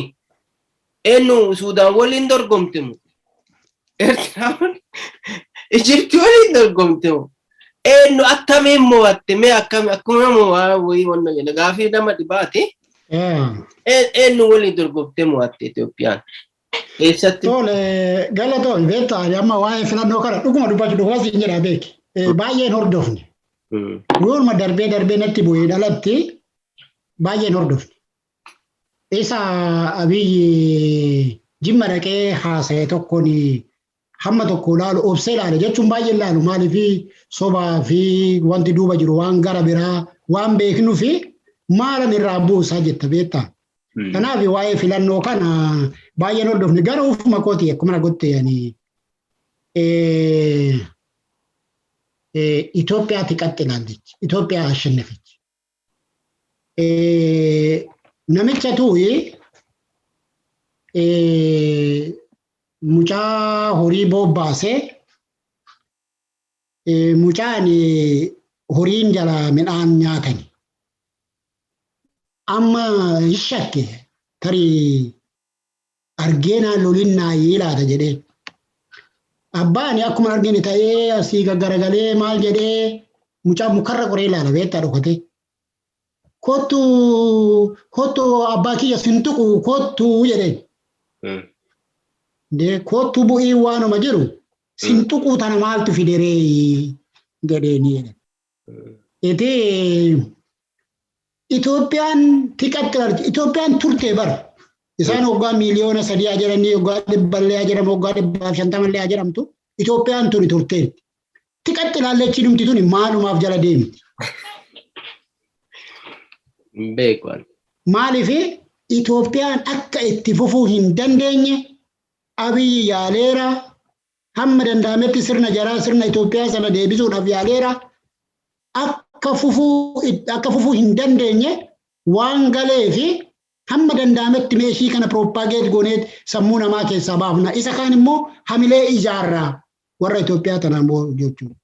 eenyu? Suudaan waliin dorgomte moo Eertiraan Ijiptii waliin dorgomte moo eenyu akkamiin mo'atte? Mee akkami akkuma mo'aa wayii wanna jedhe gaafii nama dhibaati. Eenyu waliin dorgomte mo'atte Itoophiyaan? Eessatti? Tole, galatoomi. Beektaa, amma waa'ee filannoo kana dhuguma dubbachuu dhuguma siin jedha beeki. Baay'een hordofne. Yooma darbee darbee natti bu'ee dhalatti baay'een hordofne. Isa Abiyyi Jimma dhaqee haasa'e tokkoon hamma tokko ilaalu obsee ilaale jechuun baay'ee ilaalu, maaliif sobaa fi wanti duuba jiru waan gara biraa waan beeknuu fi maalan irraa buusaa jetta beektaa. Kanaaf waa'ee filannoo kana baay'een hordofne, gara ufuma kooti akkuma na gotte ani Itoophiyaatti qaxxilallechi Itoophiyaa አሸነፈች. Namicha tuuyi mucaa horii bobbaasee mucaan horiin jala midhaan nyaatani. Amma hin shakke, tarii argeenaa lolinnaa laata jedhee. Abbaan akkuma argine ta'ee asii gaggaragalee maal jedhee mucaa mukarra qoree ilaala beektaa dhokatee. "Kottu, kottu, abbaa kiyya sin tuqu, kottu," jedheen. Dee kottu bu'ii waanuma jiru sin tuquu tana maaltu fideree jedheeni jedhe. Iti Itoophiyaan tiqatti Itoophiyaan turte bara. Isaan waggaa 3 miiliyoona haa jedhanii, waggaa 100llee haa jedhamu, waggaa 150llee haa jedhamtu, Itoophiyaan tuni turteetti. Tiqatti ilaallechi dhumti tuni maalumaaf jala deemti? Hin beeku. Maaliif Itoophiyaan akka itti fufuu hin dandeenye Abiyyi yaaleera. Hamma danda'ametti sirna jaraa, sirna Itoophiyaa sana deebisuudhaaf yaaleera. Akka fufuu hin dandeenye waan galee fi hamma danda'ametti meeshii kana propagate gooneet sammuu namaa keessaa baafna. Isa kaan immoo hamilee ijaarraa warra Itoophiyaa tanaan jechuudha.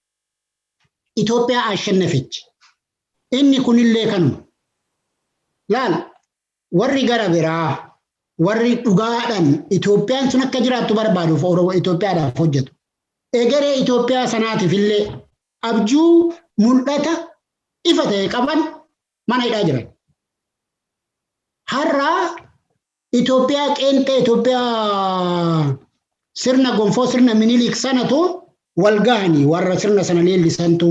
Itoophiyaa አሸነፈች. Inni kunillee kanuma. Laal, warri gara biraa warri dhugaadhaan Itoophiyaan sun akka jiraattu barbaaduuf Oromoo Itoophiyaadhaaf hojjetu. Egeree Itoophiyaa sanaatiif illee abjuu mul'ata ifa ta'e qaban mana hidhaa jiran. Har'a Itoophiyaa qeenxee, Itoophiyaa sirna gonfoo, sirna Minilik sanatu wal gahanii warra sirna sana leellisantu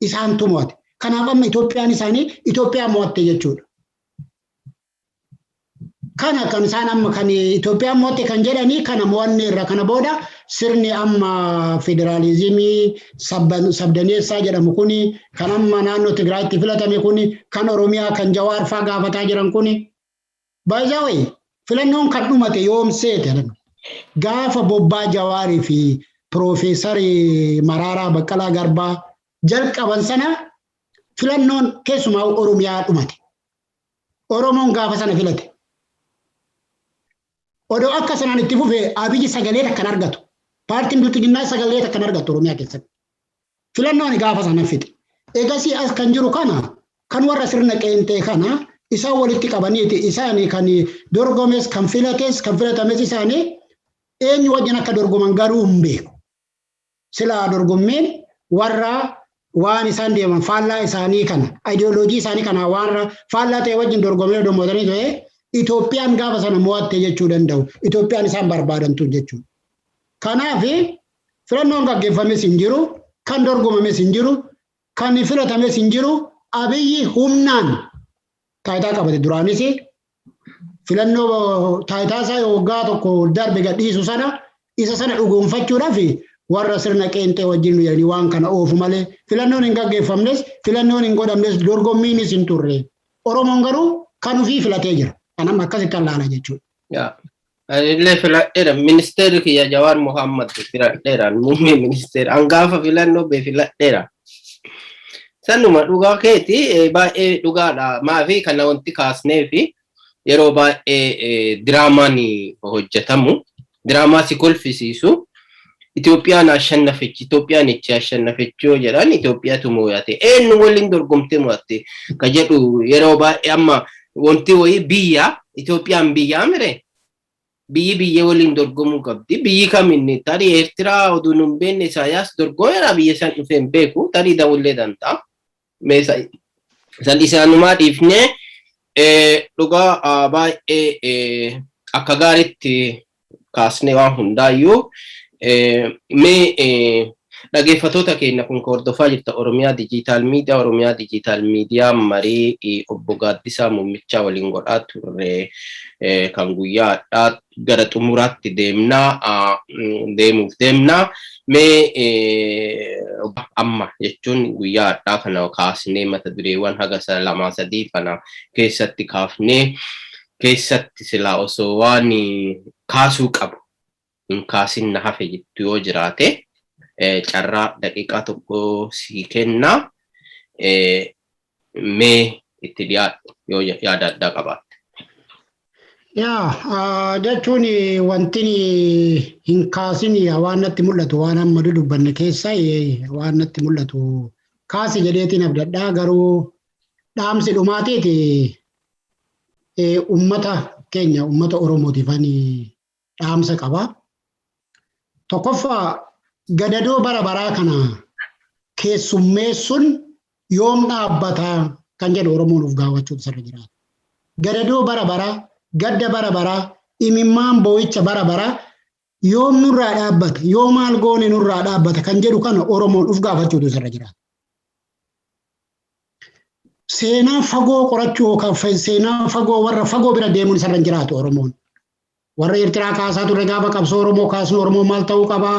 isaantu mo'ate. Kanaaf amma Itoophiyaan isaanii Itoophiyaa mo'atte jechuudha. Kana kan isaan amma kan Itoophiyaan mo'atte kan jedhanii kana mo'anne irra kana booda sirni amma federaalizimii sabdaneessaa jedhamu kuni, kan amma naannoo Tigraayitti filatame kuni, kan Oromiyaa kan Jawaar faa gaafataa jiran kuni. Baay'ee filannoon kan dhumate yoom seete? Gaafa bobbaa Jawaarii fi Piroofeesarii Maraaraa Baqqalaa Garbaa jalqaban sana filannoon keessumaa Oromiyaa dhumate. Oromoon gaafa sana filate. Odoo akka sanaan itti fufee Abiyyi sagalee takkan argatu. Paartiin Bilxiginnaa sagalee takkan argatu Oromiyaa keessatti. Filannoon gaafa sana fixe. Egasii as kan jiru kana Kan warra sirna qeenxee kana isaan walitti qabaniiti isaanii kan dorgomes, kan filates, kan filatames isaanii. Eenyu wajjin akka dorgoman garuu hin beeku. Silaa dorgommeen warra waan isaan deeman faallaa isaanii kana, ideoloojii isaanii kana warra faallaa ta'e wajjin dorgomee dorgomanii ta'e, Itoophiyaan gaafa sana mo'atte jechuu danda'u. Itoophiyaan isaan barbaadantu jechuudha. Kanaaf filannoon gaggeeffames hin jiru, kan dorgomames hin jiru, kan filatames hin jiru. Abiyyi humnaan taayitaa qabate. Duraanis filannoo taayitaa isaa waggaa tokko darbe gadhiisu sana, isa sana dhugoonfachuudhaaf warra sirna qeenxee wajjin jedhanii waan kana oofu malee, filannoon hin gaggeeffamnes, filannoon hin godhamnes, dorgommiinis hin turre. Oromoon garuu kan ofii filatee jira. Kanam akkasitti allaala jechuudha. Anillee filadheera. Ministeerri kiyya Jawaar Mohammad filadheera. Muummee ministeera. Hangaafa filannoo bee filadheera. Sanuma dhugaa keeti, baay'ee dhugaadha. Maafi kana wanti kaasnee fi yeroo baay'ee diraamaan hojjetamu. Diraamaa si kolfisiisu. Itoophiyaan ashannafechi, Itoophiyaan ichi ashannafechi yoo jedhan, Itoophiyaatu mo'ate. Eenyu waliin dorgomtee mo'atte ka jedhu yeroo baay'ee. Amma wanti wayii biyya Itoophiyaan biyyaa mire, biyyi biyya waliin dorgomuu qabdi. Biyyi kaminni tarii Eertiraa oduu nun beekne Isaayyaas dorgomeera, biyya san dhufee hin beeku, tarii dawullee danda'a. San isaanumaa dhiifnee, dhugaa baay'ee akka gaariitti kaasnee waan hundaayyuu. Mee dhaggeeffattoota keenya, kun hordofaa jirta Oromiyaa Digital Media. Oromiyaa Digital Media marii obbo Gaaddisaa Muummichaa waliin godhaa turre kan guyyaa har'aa gara xumuraatti deemnaa, deemuuf deemnaa. Mee amma jechuun guyyaa har'aa kana kaasnee mata dureewwan haga lamaa sadii kana keessatti kaafnee keessatti silaa osoo waan kaasuu qabu hin kaasin na hafe jettu yoo jiraate, carraa daqiiqaa tokko sii kennaa, mee itti dhiyaadhu yoo yaada addaa qabaatte. Yaa, jechuun wanti hin kaasin waan natti mul'atu, waan amma dudubbanne keessa waan natti mul'atu kaase jedheetiin abdadhaa. Garuu dhaamsi dhumaatiiti ummata keenya, ummata Oromootiif ani dhaamsa qaba. Tokkoffaa, gadadoo bara baraa kana keessummeessuun yoom dhaabbataa kan jedhu Oromoon of gaafachuutu sirra jiraata. Gadadoo bara baraa, gadda bara baraa, imimmaan boo'icha bara baraa yoom nurraa dhaabbata, yoo maal goone nurraa dhaabbata kan jedhu kana Oromoon of gaafachuutu sirra jiraata. Seenaa fagoo qorachuu yookaan seenaa fagoo warra fagoo bira deemuun isarra hin jiraatu Oromoon. Warra Eertiraa kaasaa turre, gaafa qabsoo Oromoo kaasnu Oromoo maal ta'uu qabaa?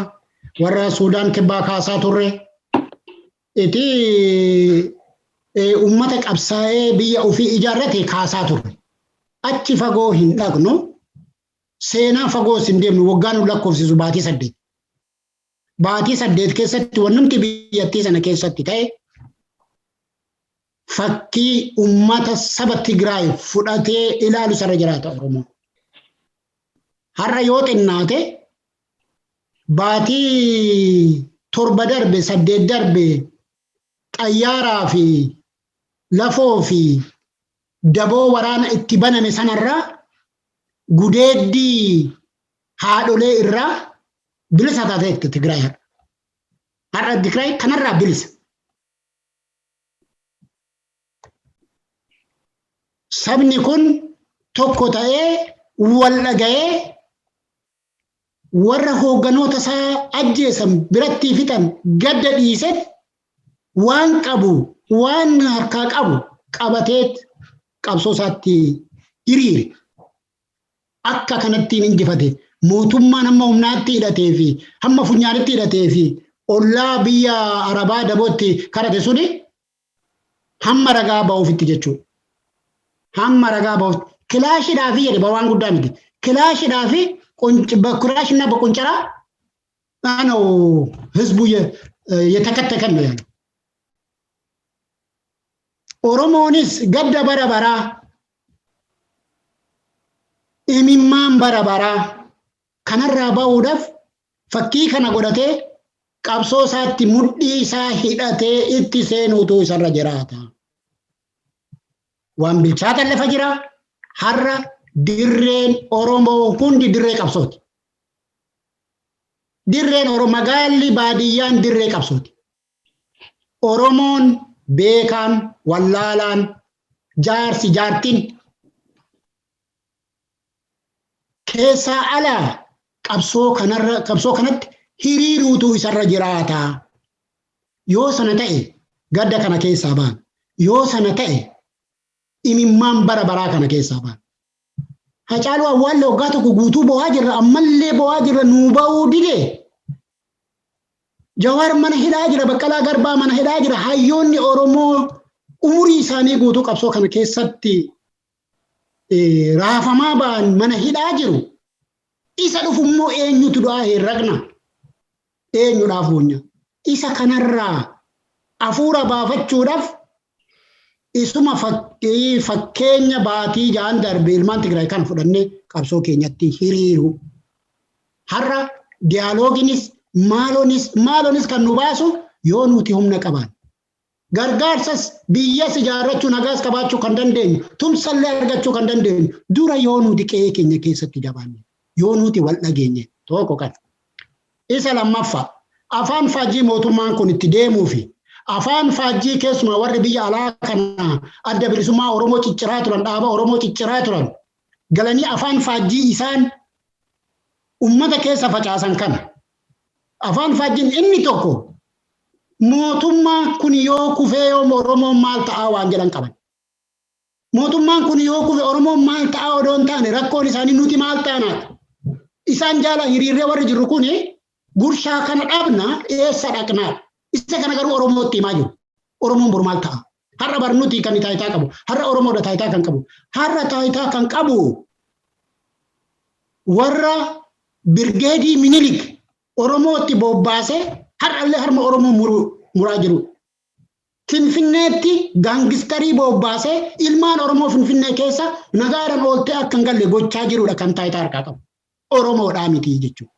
Warra Suudaan Kibbaa kaasaa turre. Iti uummata qabsaa'ee biyya ofii ijaarrate kaasaa turre. Achi fagoo hin dhaqnu. Seenaa fagoo hin deemnu, waggaa nu lakkoofsisu baatii 8. Baatii 8 keessatti wannumti biyyattii sana keessatti ta'e fakkii uummata saba Tigraay fudhatee ilaalu sarara jiraata Oromoo. Har'a yoo xinnaate baatii 7 darbe, 8 darbe, xayyaaraa fi lafoo fi daboo waraana itti baname sanarraa, gudeeddii haadholee irraa bilisa taateetti Tigraay har'a. Har'a Tigraay kanarraa bilisa. Sabni kun tokko ta'ee wal dhaga'ee warra hoogganoota isaa ajjeesan biratti fixan gadda dhiise, waan qabu, waan harkaa qabu qabatee qabsoo isaatti hiriire. Akka kanattiin injifate. Mootummaan hamma humnaatti hidhatee fi hamma funyaanitti hidhatee fi ollaa biyya Arabaa dabootti karate suni hamma ragaa ba'uufitti jechuudha. Hamma ragaa ba'uufitti. Kilaashidhaa fi jedhe, waan guddaa miti. Kilaashidhaa fi ክላሽና በቆንጨራ ነው ህዝቡ የተከተከን ነው ያለው። Oromoonis gadda bara baraa, imimmaan bara baraa kanarraa ba'uudhaaf fakkii kana godhatee qabsoo isaatti mudhii isaa hidhatee itti seenuutu isarra jiraata. Waan bilchaatan lafa jira. Har'a dirreen Oromoo hundi dirree qabsooti. Dirreen Oromoo, magaalli, baadiyyaan dirree qabsooti. Oromoon beekaan, wallaalaan, jaarsi, jaartiin keessaa alaa qabsoo kanarra, qabsoo kanatti hiriiruutu isarra jiraata. Yoo sana ta'e gadda kana keessaa ba'an. Yoo sana ta'e imimmaan bara baraa kana keessaa ba'an. Hacaaluu awwaalle waggaa tokko guutuu bo'aa jirra, ammallee bo'aa jirra, nuu ba'uu dide. Jawaar mana hidhaa jira, Baqqalaa Garbaa mana hidhaa jira. Hayyoonni Oromoo umurii isaanii guutuu qabsoo kana keessatti raafamaa ba'an mana hidhaa jiru. Isa dhufu immoo eenyutu du'aa herraqna? Eenyudhaaf boonya? Isa kanarraa hafuura baafachuudhaaf isuma fakkeenya baatii 6 darbe ilmaan Tigraay kana fudhannee qabsoo keenyatti hiriiru. Har'a diyaalogiinis maalonis kan nu baasu yoo nuti humna qabaan. Gargaarsas biyyas ijaarrachuu, nagaas qabaachuu kan dandeenyu, tumsallee argachuu kan dandeenyu dura yoo nuti qe'ee keenya keessatti jabaanne, yoo nuti wal dhageenye tokko kan. Isa lammaffaa, afaan faajjii mootummaan kun itti deemuu fi afaan faajjii keessumaa warri biyya alaa kana Adda Bilisummaa Oromoo cicciraa turan, dhaaba Oromoo cicciraa turan galanii afaan faajjii isaan ummata keessa facaasan kana. Afaan faajjiin inni tokko mootummaa kun yoo kufee yoo Oromoon maal ta'aa waan jedhan qaban. Mootummaan kun yoo kufe Oromoon maal ta'aa odoo hin taane, rakkoon isaanii nuti maal taanaadha. Isaan jaala hiriirree warri jirru kun gurshaa kana dhabna, eessa dhaqnaadha. Isa kana garuu Oromootti himaa jiru. Oromoon boru maal ta'a? Har'a bar nuti kan taayitaa qabu. Har'a Oromoodha taayitaa kan qabu. Har'a taayitaa kan qabu warra birgeedii Minilik Oromootti bobbaasee har'allee harma Oromoo muraa jiru. Finfinneetti gaangistarii bobbaasee ilmaan Oromoo Finfinnee keessa nagaadhaan ooltee akka hin galle gochaa jirudha kan taayitaa harkaa qabu. Oromoodhaa miti jechuudha.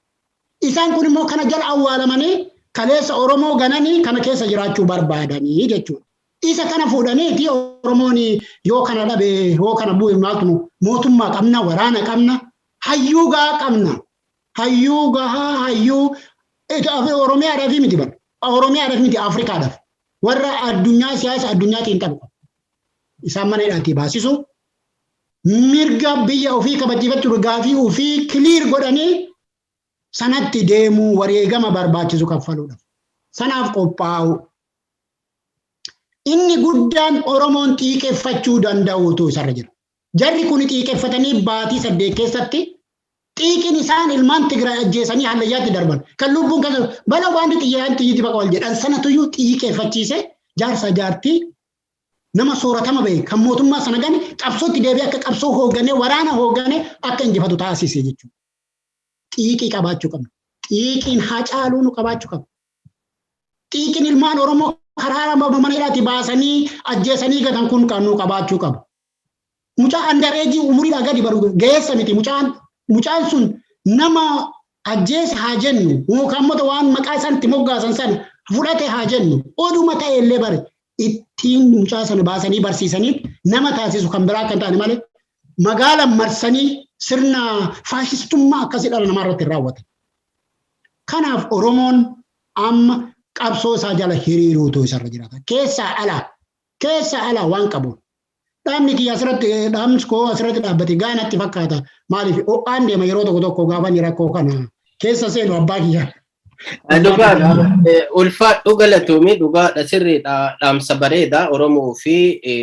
Isaan kun immoo kana jala awwaalamanii kaleessa Oromoo gananii kana keessa jiraachuu barbaadanii jechuudha. Isa kana fuudhaniiti Oromoon yoo kana dhabe, yoo kana bu'e maaltu? Mootummaa qabna, waraana qabna, hayyuu gahaa qabna. Hayyuu gahaa, hayyuu Oromiyaadhaaf miti bara. Oromiyaadhaaf miti, Afrikaadhaaf. Warra addunyaa, siyaasa addunyaatiin qabu. Isaan mana hidhaatii baasisu, mirga biyya ofii kabachiifachuu, gaafii ofii clear godhanii sanatti deemuu, wareegama barbaachisu kaffaluudhaaf. Sanaaf qophaa'u. Inni guddaan Oromoon xiiqeffachuu danda'uutu isarra jira. Jarri kun xiiqeffatanii baatii 8 keessatti xiiqin isaan ilmaan Tigraay ajjeesanii hallayyaatti darban. Kan lubbuun keessa balaa waan xiyyaan xiyyitti baqa wal jedhan sanatuyyuu xiiqeffachiise, jaarsa jaartii nama sooratama bahe kan mootummaa sana gane qabsootti deebi'ee akka qabsoo hoogganee, waraana hoogganee akka injifatu taasise jechuudha. Xiiqii qabaachuu qabna. Xiiqiin Hacaaluu nu qabaachuu qabna. Xiiqiin ilmaan Oromoo karaa mana hidhaatti baasanii ajjeesanii gatan kun kan nu qabaachuu qabu. Mucaa underage, umuriidhaa gadi baru, ga'eessa miti mucaan sun, nama ajjeese haa jennu yookaan immoo waan maqaa isaan itti moggaasan sana fudhate haa jennu, oduma ta'e illee bare ittiin mucaa sana baasanii barsiisanii nama taasisu kan biraa kan ta'an malee magaala marsanii sirna faashistummaa akkasii dhala namaa irratti hin raawwatan. Kanaaf Oromoon amma qabsoo isaa jala hiriiruutu isarra jiraata. Keessaa alaa waan qabuun. Dhaabni kiyya asirratti, dhaabni koo asirratti dhaabbate gaanatti fakkaata. Maaliif ho'aan deema yeroo tokko tokko gaafa inni rakkoo kana keessa seenu abbaa kiyya. Dhugaadha. Ulfaadhu, galatoomii, dhugaadha, sirriidha, dhaamsa bareedaa Oromoo fi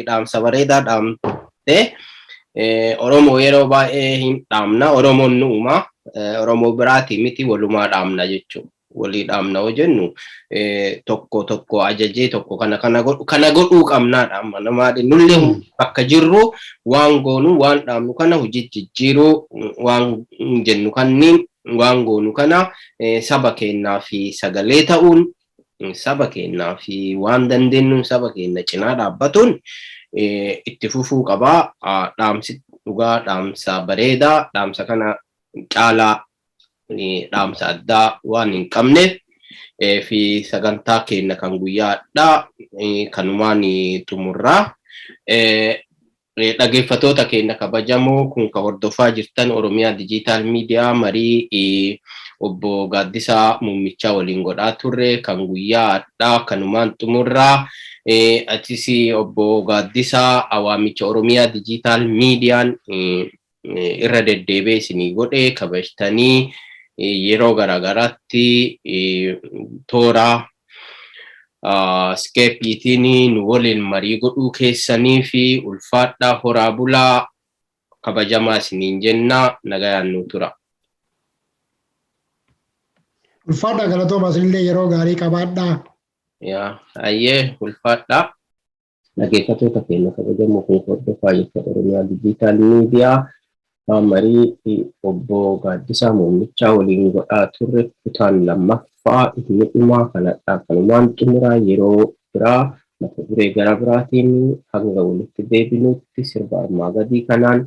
dhaamsa bareedaa dhaamte. Oromoo yeroo baay'ee hin dhaamna. Oromoon nu uuma. Oromoo biraati miti, walumaa dhaamna jechuudha. Walii dhaamna yoo jennu tokko tokko ajajee tokko kana kana godhu kana godhuu qabnaadha amma namaa nullee bakka jirru waan goonu, waan dhaamnu kana hojii jijjiiruu, waan jennu kanniin, waan goonu kana saba keenyaa fi sagalee ta'uun, saba keenyaa fi waan dandeenyuun saba keenya cinaa dhaabbatuun itti fufuu qabaa. Dhaamsi dhugaa dhaamsa bareedaa, dhaamsa kana caalaa dhaamsa addaa waan hin qabneef fi sagantaa keenya kan guyyaadhaa kanumaan xumurraa. Dhaggeeffattoota keenya kabajamoo kun ka hordofaa jirtan Oromiyaa Digital Media marii obbo Gaaddisaa Muummichaa waliin godhaa turre kan guyyaa har'aa kanumaan xumurraa. Atis obbo Gaaddisaa waamicha Oromiyaa Digital Mediaan irra deddeebi'ee isinii godhe kabajtanii yeroo garaagaraatti toora Skypeiitiin nu waliin marii godhuu keessanii fi ulfaadhaa, horaa bulaa, kabajamaa isiniin jenna, nagayaan nu tura. Ulfaadhaa, galatooma, isinillee yeroo gaarii qabaadhaa. Yaa, ayyee, ulfaadhaa. Dhaggeeffattoota keenya kabajamoo, kun hordofaa jecha Oromiyaa Digital Media marii obbo Gaaddisaa Muummichaa waliin godhaa turre kutaan lammaffaa inni dhumaa kanadha. Kanumaan xumuraa, yeroo biraa mata duree gara biraatiin hanga walitti deebinutti sirba armaa gadii kanaan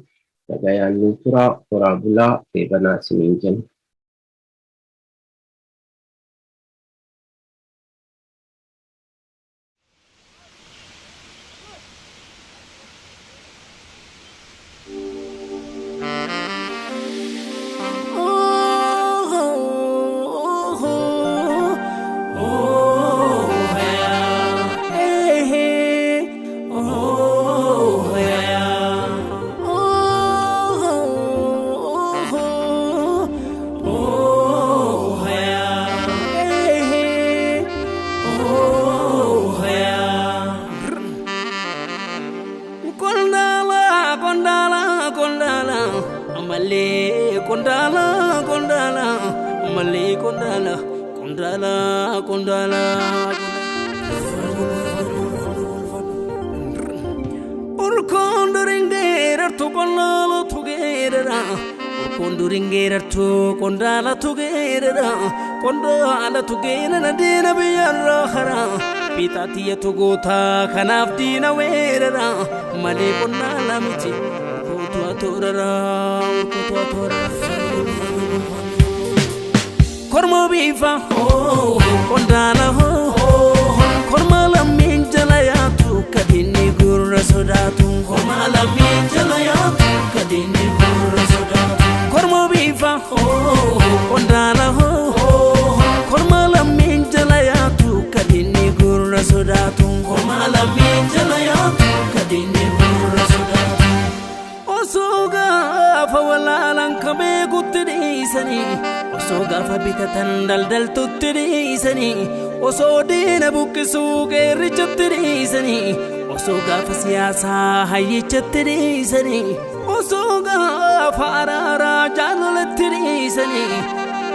nagayaan nu tura, horaa bulaa, deebanaa isiniin jenna. Qondaala, qondaala, qondaala, ammallee qondaala, qondaala, ammallee qondaala, qondaala, qondaala. Urkoon duringeerartu qondaala tugeerara. Urkoon duringeerartu qondaala tugeerara. Qondaala tugeerara diina biyyarraa hara. Fiixaatiyya goota kanaaf diina weerara. Malee qondaala miti. Urkootu atoorara. Urkootu atoorara. Korma biifa qondaala hoo, korma lammiin jala yaatu kadinni gurra sodaatu. Korma lammiin jala yaatu kadinni gurra sodaatu. Korma biifa qondaala hoo, korma lammiin jala yaatu kadinni gurra sodaatu. Korma lammiin jala yaatu kadinni gurra sodaatu. Osoo gaafa walaalaan ka beekutti dhiisanii, osoo gaafa bitatan daldaltutti dhiisanii, osoo diina buqqisuu qeerrichatti dhiisanii, osoo gaafa siyaasaa hayyichatti dhiisanii, osoo gaafa araaraa jaalalatti dhiisanii,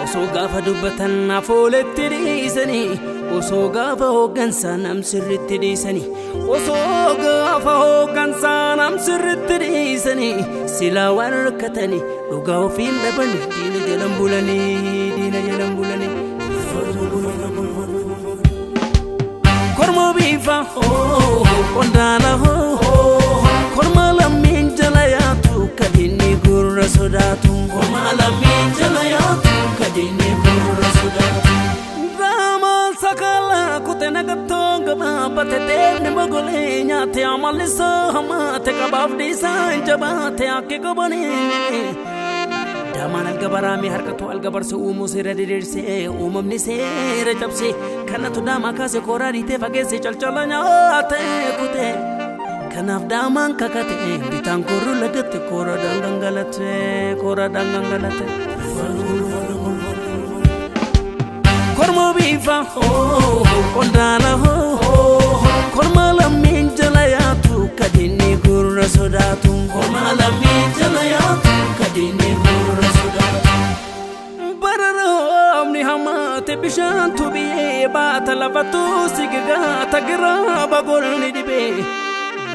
osoo gaafa dubbatan afooletti dhiisanii, osoo gaafa hooggansaa nam sirritti dhiisanii, osoo gaafa hooggansaa nam sirritti dhiisanii, silaa waan rakkatanii dhugaa ofiin dhabanii diina jalan bulanii, diina jalan bulanii. Korma biifa qondaala hoo, korma lammiin jala yaatu kadinni gurra sodaatu. Korma lammiin jala yaatu kadinni gurra sodaatu. Raamaan sakala kute nagattoo gabaabate deemni mogolee nyaate amalli isaa hamaate qabaaf dhiisaa jabaate akki qabanii. Daamaan algabaraame harkatu algabarse uumuu seera diriirsee uumamni seera cabse kanatu daamaa kaase kooraa dhiitee fageesse calcala nyaate kute. Kanaaf daamaan kakate bitaan korru lagate kooraadhaan gangalate, kooraadhaan gangalate. Korma biifa qondaala hoo, korma lammiin jala yaatu kadinni gurra sodaatu. Korma lammiin jala yaatu kadinni gurra sodaatu. Bara roobni hamaate bishaantu biyyee baata, lafatu sigigaata giraaba golni dhibee.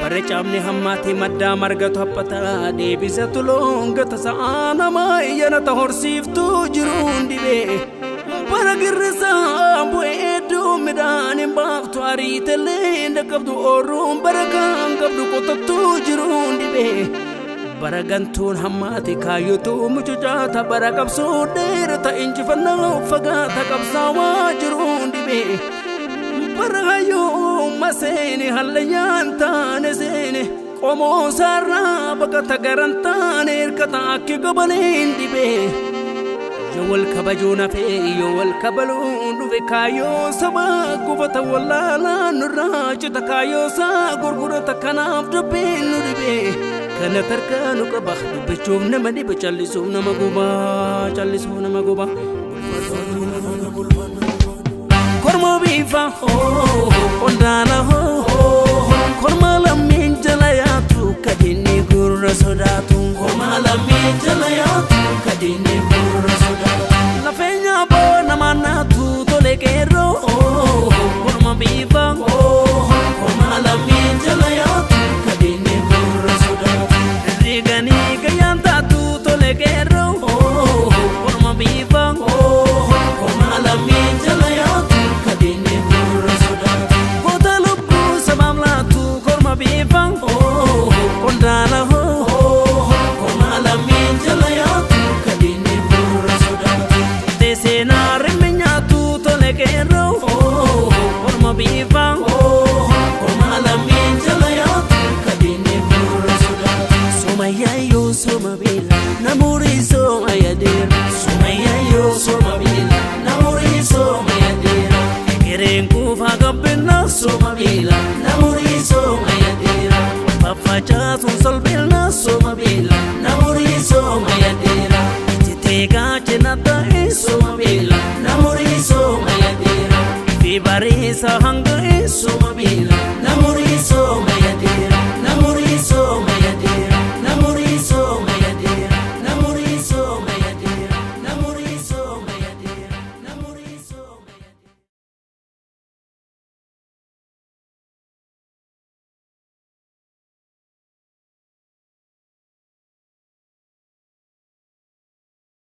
Bara caamni hammaate maddaa margatu haphata deebisatu loon gata sa'aa namaa iyyanata horsiiftuu jiruun dhibee. Bara girrisaa bu'ee hedduu midhaan hin baaftu ariitellee hin dhaqqabdu ooruun bara kaan qabdu qotattuu jiruun dhibee. Bara gantuun hammaate kaayyotu mucucaata, bara qabsoo dheerata injifannoo fagaata qabsaawaa jiruun dhibee. Bara hayyuu maseeni hallayyaan taane seene Qomoo isaarraa baqata garantaan erkata akka gabaleen dhibee. Yoo wal kabajuu nafee yoo wal kabaluun dhufe kaayyoo sabaa gufata wallaalaa nurraa cita kaayyoo isaa gurgurata kanaaf dubbiin nu dhibee. Kana tarkaa nu qaba dubbachuuf nama dhiba callisuuf nama guba callisuuf nama guba. Korma biifa qondaala korma lammiin jala yaatu kadinni gurra sodaatu. Korma lammiin jala yaatu kadinni gurra sodaatu. Lafeenya boo nama naatu tole qeerroo korma biifa korma lammiin jala yaatu kadinni gurra sodaatu. Riganii gayyaan taatu tole qeerroo korma biifa korma lammiin jala yaatu kadinni gurra sodaatu. Goota lubbuu sabaaf laatu korma biifa qondaala korma lammiin jala yaatu kadinni gurra sodaatu. Seenaa rimmi nyaatu tole qeerroo korma biifa korma lammiin jala yaatu kadinni gurra sodaatu. Somayyaayyoo soma beela namoori soma yadeera. Somayyaayyoo soma beela namoori soma yadeera. Egereen kuufaa gabbina soma beela namoori soma yadeera. Faffacaasuun solbeelna soma beela namoori soma yadeera. Ijjitee gaachana ta'e soma beela namoori soma yadeera. Fi bariisa hanga.